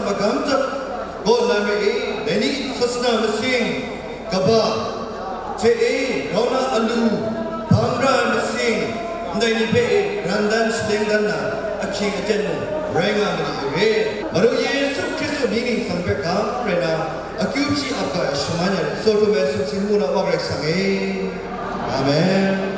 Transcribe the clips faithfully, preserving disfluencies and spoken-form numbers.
Magam hta, gaw na re e, dai ni sasana masing, kaba, hte e, rau na alu, bang ra ai masing, ndai ni hpe e, ran dan shaleng dan na, ahkying aten mung, rai nga ma ni re. Madu Yesu Hkristu mying ningsang hpe ga rai na, akyu hpyi ap ga ai shaman ya ni, Sodom ai sumsing mu na Wa Karai Kasang e. Amen.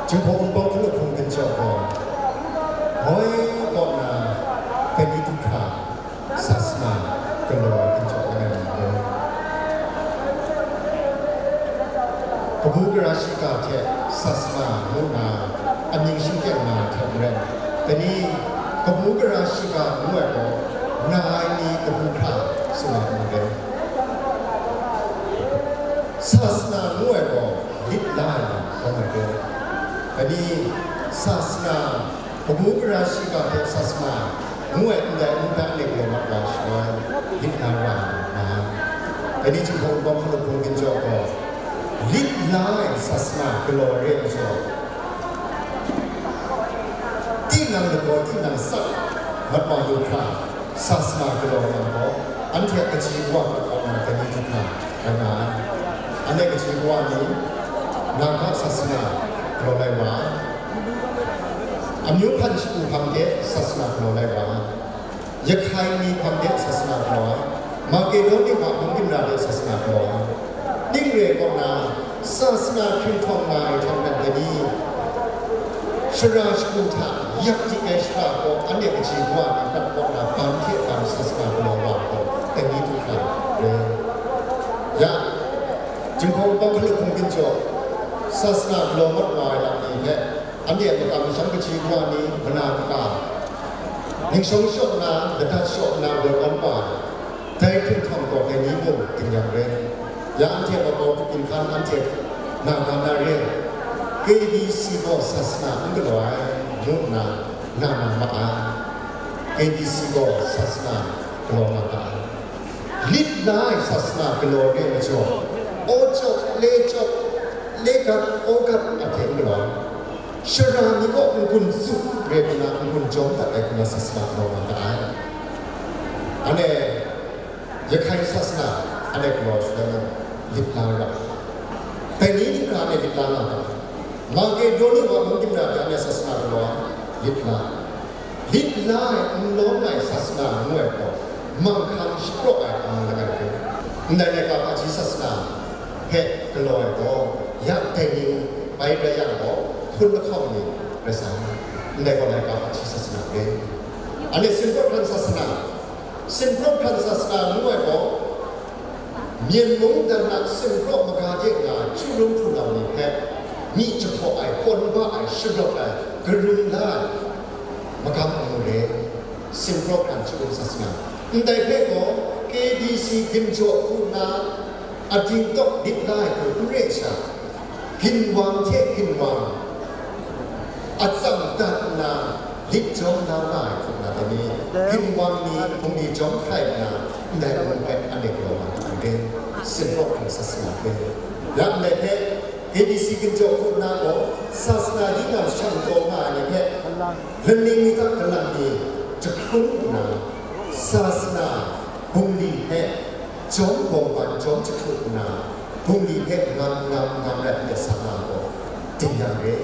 Jinghpaw Wunpawng hkalup hpung ginjaw gaw, moi kaw na, Kani du hkra, sasana galaw ginjaw langai nga ai. Kabu gara shiga hte sasana ngu nna amying shingkyang nga ai hte maren, dai ni kabu gara shiga ngu ai gaw, na ai ni kabu hkra tsun ai n rai. Sasana ngu ai gaw lit la ai lam kawng ai gaw, dai ni sasana, kabu gara shiga hte sasana ngu ai ndai ngu hpe anhte galaw mat wa ai shaloi, lit na ra ai nga ai. Dai ni Jinghpaw Wunpawng hkalup hpung ginjaw gaw, lit la ai sasana galaw ai re ai majaw, tinang lagaw tinang sak mat wa lu hkra, sasana galaw yang gaw, anhte a kaji kawa mat wa na dai ni du hkra rai nga ai. Anhte kaji kawa ni, Naga sasana galaw lai wa ai. Amyu hkan shagu hpang de sasana galaw lai wa ai. Yahkai ni hpang de sasana galaw ai. Makedoni wa mung ginra de sasana galaw ai. Ning re kaw na, sasana hkringhtawng nga ai hte maren dai ni, shara shagu hta yak dik ai shara gaw, anhte kaji kawa ni prat kaw na, ban hte ban sasana galaw wa ai gaw, dai ni du hkra rai. Ya, Jinghpaw Wunpawng hkalup hpung ginjaw, sasana galaw mat wa ai lam ni hpe, anhte a makam masham kaji kawa ni, mana kata, ning shawng shaw nna, ladat shaw nna, woi awn wa ai, dai hkringhkam gaw dai ni mung tingnyang rai. Ya anhte a makau hpung hkan anhte na ga na re, K B C gaw sasana n galaw ai, ngu nna na na ma ai. K B C gaw sasana galaw nga ga ai. Lit la ai sasana galaw re ai majaw, aw cawp, le cawp, le gat, aw gat a hte n galaw ai. Shara ni gaw n-gun tsup re nna n-gun jawm dat ai hku na sasana galaw nga ga ai. Anhte Yahkai sasana, anhte galaw shaloi mung, lit la ra. Dai ni du hkra anhte lit la nga ga ai. Makedoni wa mung ginra de anhte sasana galaw ai, lit la. Lit la ai, n lawm ai sasana ngu ai gaw, manghkang shapraw ai amying langai hpe, ndai laika hpaji sasana hpe galaw ai gaw, ya dai ni bai rai yang gaw, hpun lahkawng ni rai sa ai. Ndai gaw laika hpaji sasana re. Anhte sinpraw hkran sasana, sinpraw hkran sasana ngu ai gaw, Myen mungdan a sinpraw maga de nga chyu rum hpunau ni hpe, myi jahpaw ai, pawn ba ai, sharawt ai, karun la ai, magam amu re, sinpraw hkran chyu rum sasana. Ndai hpe gaw, K B C ginjaw hku nna, ading tawk lit la ai hku n re ai sha, ginwang hte ginwang atsam dat nna, lit jawm na nga ai hku na dai ni, ginwang ni hpung ni jawm hkrai nna, ndai ngu hpe anhte galaw nga ai re, sinpraw hkran sasana hpe. Ya ndai hpe, K B C ginjaw hku nna gaw, sasana hti na shang taw nga ai ni hpe, laning ni hta galang ni jahkrung nna, sasana bungli hpe jawm gawng ban jawm jahkru nna, bungli hpe ngam ngam ngam rai hte sa nga gaw, tingnyang re.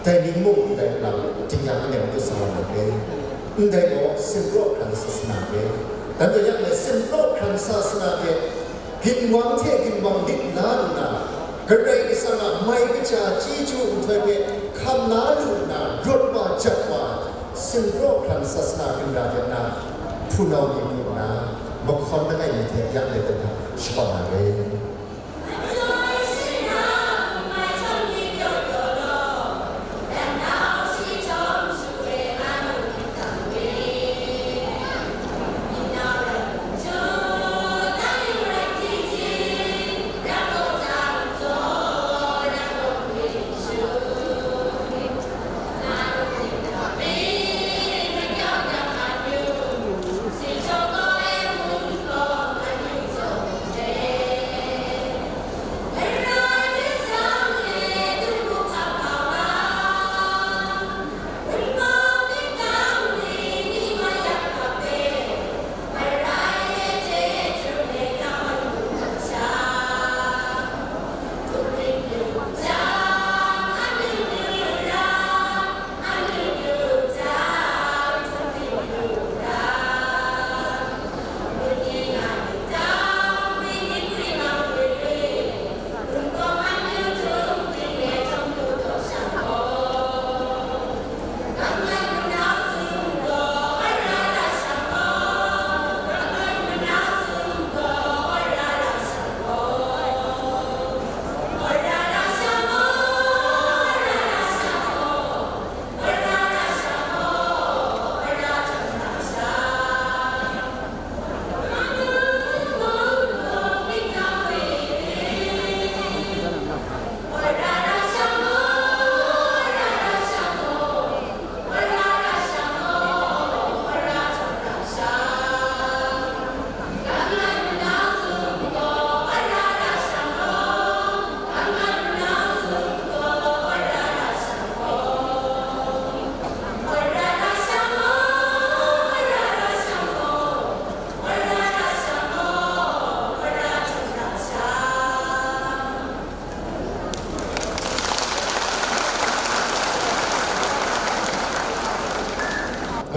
Dai ning mung ndai lam tingnyang anhte matu sa wa na re. Ndai gaw sinpraw hkran sasana re. Dan dai yang e sinpraw hkran sasana hte ginwang hte ginwang lit la nna, Karai Kasang a mai kaja chyeju nhtoi hpe hkam la lu nna, rawt wa jat wa, sinpraw hkran sasana ginra de na, hpunau ni mu nna, mahkawn langai mi hte ya let ai hta shakawn na re.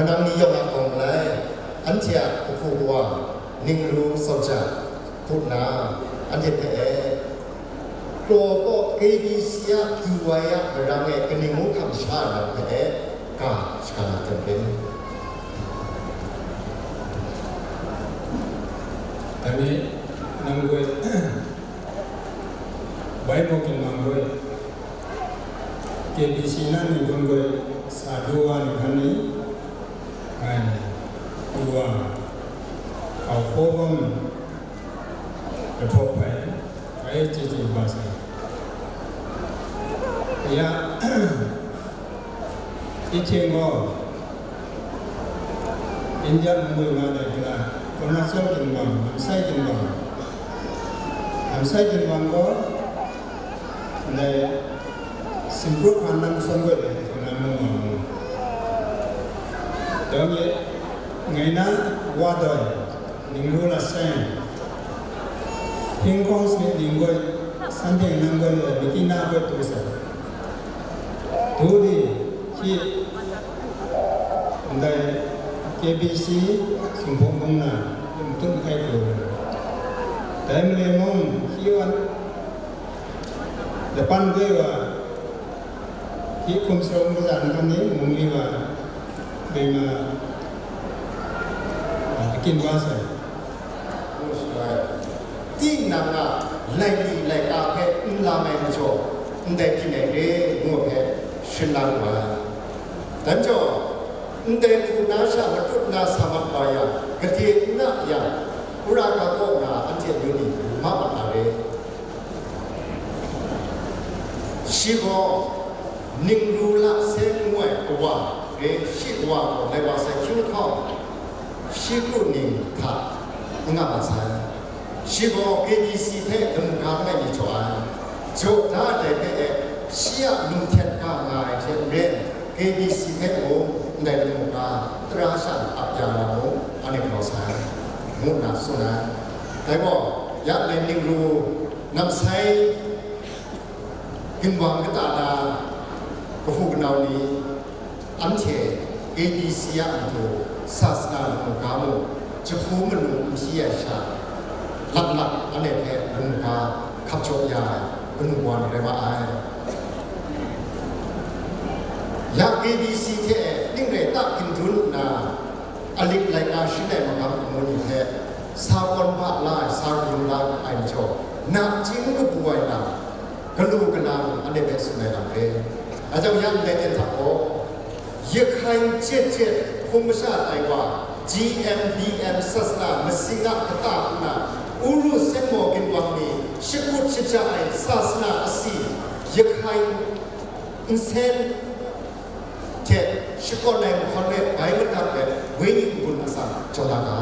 Nang ni yawng a gawng malai, anhte a kahpu kawa, ningru tsawm ja, hku nna, anhte hpe e, kraw kaw K B C a du ai a marang e kaning ngu hkam sha ai lam hpe e, ga shaga na ten ring. Dai ni, nang gaw, Bai Mawk Ginwang gaw, K B C na ni gun gaw, sa du wa ni hkan ni, ngai, du wa, hkau hkaw bawm, Kahtawk hpai, bai chye chye kaba sai. Ya, Icheng gaw, India mungwi nga dai hkra, Arunachal ginwang, Namsai ginwang, Namsai ginwang gaw, ndai Simpruk hkan nang sawng gaw dai, Arunachal mungwi nga. Dawng e, ngai na, wa doi, Ningru laseng, hping hkawng sanit ning gaw, san teng nang gaw, makina gaw tu sai. Tu di, shi, ndai K B C, Singpawng bung na, matut mahkai tu. Dai male mung, shi wan, Lapan goi wa, hti hkum sarawng kaza nhtawm ni mung li wa, beng a, a, lakin wa sai. Ngu shagai. Tinang a laili laika hpe n lam ai majaw, ndai tinang re ngu hpe shun la lu ai. Dan jaw, ndai hku na sha matut na sa mat wa yang, gade n na yang, Uraka kaw na anhte amyu ni ma mat na re. Shi gaw Ningru Laseng ngu ai kawa re, shi kawa gaw lai wa sai hkyu hkau, shi kru ning hta n nga mat sai. Shi gaw K B C hpe lamu ga langai mi jaw ai. Jaw da ai dai hpe e, shi a lung htet ga nga ai hte maren, K B C hpe mung ndai lamu ga tara sha ap ya na mung, anhte galaw sai, ngu nna tsun ai. Dai gaw, ya ndai Ningru Namsai ginwang kata na kahpu kanau ni, anhte A D C a matu sasana lamu ga mung, jahku manu n hti ai sha, laklak anhte hpe lamu ga hkap jaw ya ai kanu kawa ni rai wa ai. Ya A D C hte ning rai ta hkindun nna, alik laika shin ai magam amu ni hpe sa kawn ba la ai, sa kayung la ai majaw, nachying kabu ai lam, galu ganang anhte hpe tsun ai lam re. Dai jang, ya ndai ten hta gaw, Jahkai chyet chyet hpung masha tai wa, G M B M sasana masing a kata hku na, Uru Sengmaw ginwang ni shakut shaja ai sasana asi, Jahkai nsen hte shakawn ai mahkawn re bai madat let, wenyi n-gun atsam jaw na ga.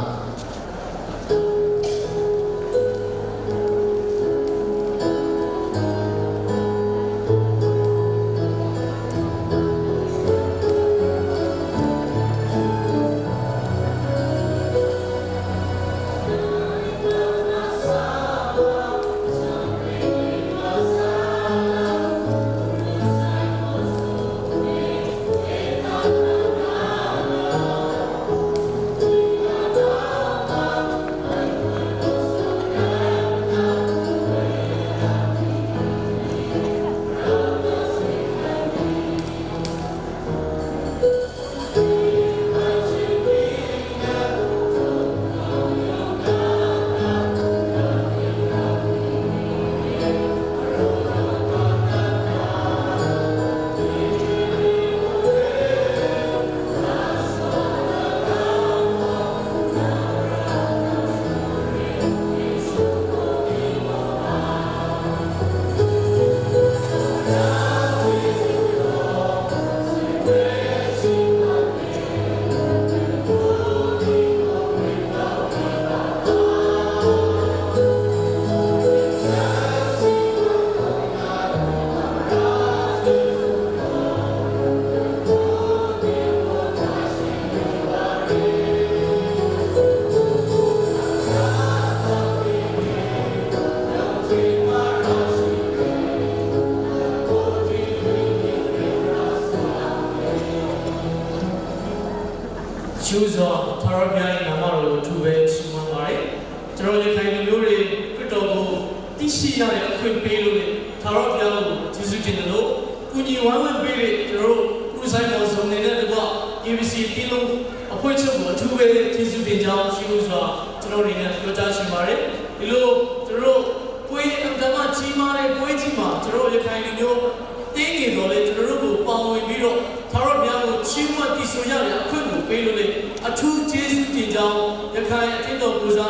ကျိုးစွာ ထာဝရဘုရားရဲ့နာမတော်ကို အထူးပဲချီးမွမ်းပါတယ်။ ကျွန်တော်ရခိုင်လူမျိုးတွေ ခရစ်တော်ကိုသိရှိရတဲ့အခွင့်ပေးလို့နဲ့ ထာဝရဘုရားကိုကျေးဇူးတင်တယ်လို့ ကူညီဝိုင်းဝန်းပေးတဲ့ ကျွန်တော်တို့ ဦးဆိုင်မောင်စုံနေနဲ့တကွ A B C အသင်းလုံးအဖွဲ့ချုပ်ကို အထူးပဲကျေးဇူးတင်ကြောင်း ရှိလို့စွာ ကျွန်တော်အနေနဲ့ ပြောကြားချင်ပါတယ်။ ဒီလို ကျွန်တော်တို့ ပွဲအင်မတန်မှကြီးမားတဲ့ပွဲကြီးမှာ ကျွန်တော်တို့ရခိုင်လူမျိုးတင်းနေတော့လေ ကျွန်တော်တို့ကိုပါဝင်ပြီးတော့ ထာဝရဘုရားကိုချီးမွမ်းသီဆိုရတဲ့အခွင့်ကိုပေးလို့လေ အထူးကျေးဇူးတင်ကြောင်း ရခိုင်အသင်းတော်ကိုယ်စား